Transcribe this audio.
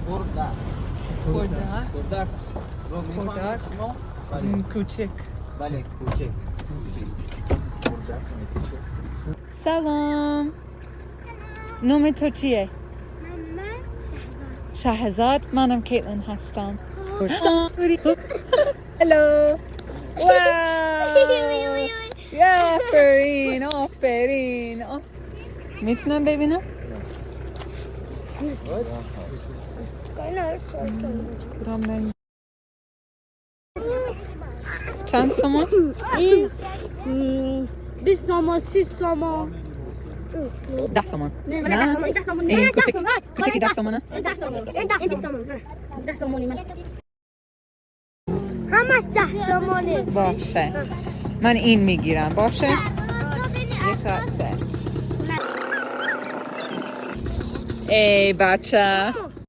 خردک. خردک. خردک رو میفهمید خردک. شما؟ بله. کوچک. بله، کوچک کوچک. سلام، نام تو چیه؟ من شهزاد. شهزاد. منم کیتلین هستم. Hello، wow، آفرین آفرین. میتونم ببینم؟ کدام رنگ؟ چند سومان؟ این 20 سامان، 30 سامان. 10 سومان. نه. نه. 10 سامان. این کوچک کوچکی 10 سومانه. 10 سامان، این 20 سامان، 10 سامانی. من همه 10 سامانه. باشه، من این میگیرم. باشه، یک سه. ای بچه.